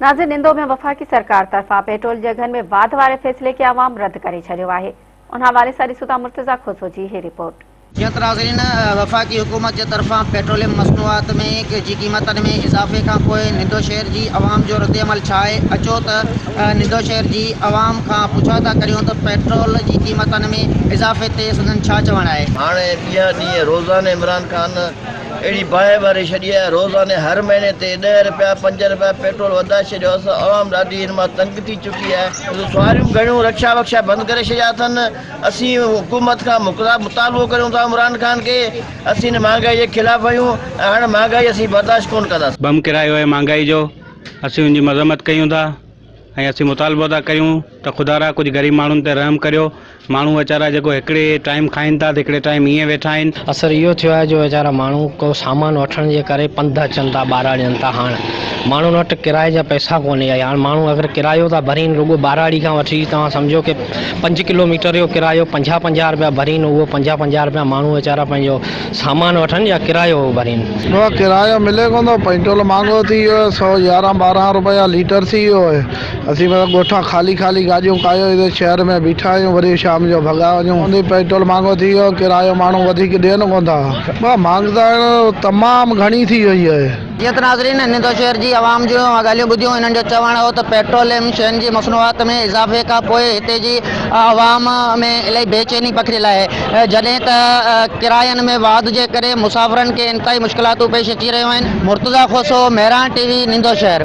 ناظرين نندو ۾ وفاقي سرڪار طرفان پيٽرول جي اگهن ۾ واڌ واري فيصلي کي عوام رد ڪري ڇڏيو آهي ان حوالي سان ڏسون ٿا مرتضيٰ کوسو جي هي رپورٽ. جيئن ته ناظرين وفاقي حڪومت جي طرفان پيٽروليم مصنوعات ۾ جي قيمتن ۾ اضافي کان پوء نندو شهر جي عوام جو ردعمل ڇا آهي اچو ته نندو شهر جي عوام کان پڇا ٿا ڪريون ته پيٽرول جي قيمتن ۾ اضافي تي سندن ڇا چوڻ آهي. هاڻي ڏينهان ڏينهن روزاني عمران خان اهڙي باهه ٻاري ڇڏي آهي روزاني هر مهيني تي ڏهه رپيا پنج رپيا پيٽرول وڌائي ڇڏيو اٿس عوام ڏاڍي هن مان تنگ ٿي چڪي آهي سواريون گهڻيون رڪشا وڪشا بند ڪري ڇڏيا اٿن اسين حڪومت کان مطالبو ڪريون ٿا عمران خان کي اسين هن مهانگائي جي خلاف آهيون ۽ هاڻ مهانگائي اسين برداشت ڪونه ڪنداسين. بم ڪرايو آهي مهانگائي جو اسين ان جي مذمت ڪيون ٿا ۽ اسين مطالبو ٿا ڪريون ته خدارا ڪجهه غريب ماڻهن تي رحم ڪريو ماڻهو ويچارا جيڪو هڪڙي ٽائيم کائين ٿا ته هڪڙي ٽائيم ائين ويٺا آهن. اثر اهو ٿيو آهي جو ويچارا ماڻهو ڪو سامان وٺڻ جي ڪري پنڌ اچن ٿا ٻاراڙين تان هاڻ ماڻهن وٽ ڪرائي جا پئسا ڪونهي ۽ هاڻ ماڻهو اگر ڪرايو ٿا ڀرين رڳو ٻاراڙي کان وٺي توهان سمجهو ڪي پنج ڪلو ميٽر جو ڪرايو پنجاهه پنجاهه رپيا ڀرين اهو پنجاهه پنجاهه رپيا ماڻهو ويچارا پنهنجو سامان وٺن يا ڪرايو ڀرين. بابا ڪرايو ملي ڪونه ٿو پيٽرول مھانگو ٿي ويو آھي 111 12 روپيا ليٽر ٿي ويو آھي اسين بس ڳوٺان خالي خالي گاڏيون ڪاهيو هتي شهر ۾ بيٺا آهيون وري شام جو ڀڳا وڃون پيٽرول مھانگو ٿي ويو ڪرايو ماڻهو وڌيڪ ڏين ڪونه ٿا بابا مھانگائي تمام گھڻي ٿي وئي آھي. جيئن ته ناظرين نندو شهر جي عوام جون اوهان ڳالهيون ٻڌيون انهن جو چوڻ هو ته پيٽروليم شين جي مصنوعات ۾ اضافي کان پوء هتي جي عوام ۾ الائي بيچيني پکڙيل آهي جڏهن ته ڪراين ۾ واڌ جي ڪري مسافرن کي انتهائي مشڪلاتون پيش اچي رهيون آهن، مرتضيٰ کوسو، مهراڻ ٽي وي، نندو شهر.